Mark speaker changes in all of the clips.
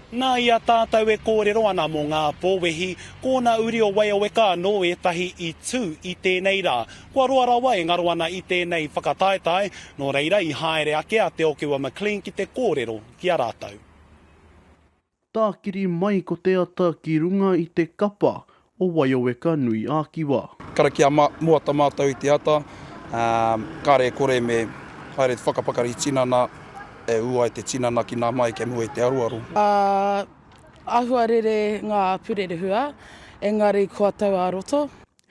Speaker 1: Nā, i a tātou e kōrero ana mō ngā pōwehi, ko ōna uri o Waioweka anō ētahi i tū i tēnei rā. Kua roa rawa e ngaro ana i tēnei whakataetae, nō reira i haere ake a Te Okewa McLean ki te kōrero ki a rātou.
Speaker 2: Tākiri mai ko te ata ki runga i te kapa o Waioweka nui ā-Kiwa.
Speaker 3: Karakia moata mātou i te ata, ā, kāre e kore me haere te whakapakari tinana e ū ai te tinana ki nā mai kei mua i te aroaro.
Speaker 4: Ā, āhua rere ngā purerehua, engari kua tau ā-roto.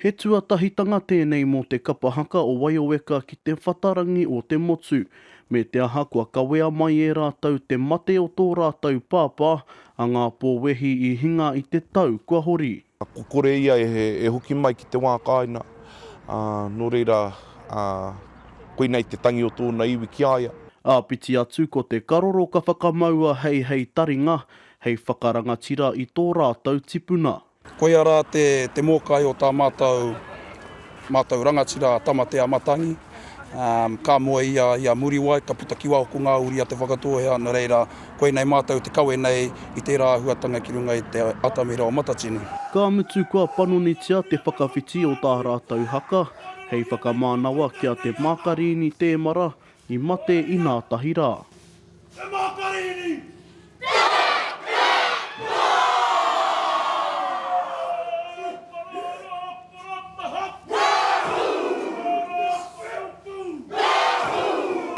Speaker 2: He tuatahitanga tēnei mō te kapa haka o Waioweka ki te whatarangi o te motu, me te aha kua kawea mai e rātou te mate o tō rātou pāpā, a Ngāpō Wehi i hinga i te tau kua hori.
Speaker 5: Kua kore ia e hoki mai ki te wā kāinga, ā, nō reira, ā, koinei te tangi o tōna iwi ki a ia.
Speaker 2: Āpiti atu ko te karoro ka whakamaua hei hei taringa, hei whakarangatira i tō rātou tipuna.
Speaker 3: Koia rā te, te mōkai o tā mātou, mātou rangatira a Tamatea Matangi. Ka moe ia i a Muriwai, ka puta ki waho ko ngā uri a Te Whakatōhea, nō reira, koinei mātou te kawe nei i tērā āhuatanga ki runga i te atamira o Matatini.
Speaker 2: Ka mutu kua panonitia te whakawhiti o tā rātou haka hei whakamānawa ki a Te Mākarīni Tēmara i mate inātahi rā.
Speaker 6: Te Mākarīni!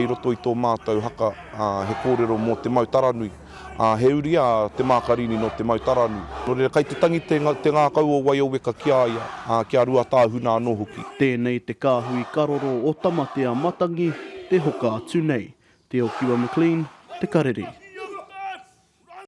Speaker 5: I roto i tō mātou haka he kōrero mō Te Mautaranui, ā, he uri a Te Mākarini nō Te Mautaranui. Nō reira, kai te tangi te ngākau o Waioweka ki a ia, ā, ki a Ruatāhuna anō hoki.
Speaker 2: Tēnei te kāhui karoro o Tamatea Matangi te hoka atu nei. Te Okiwa McLean, Te Karere.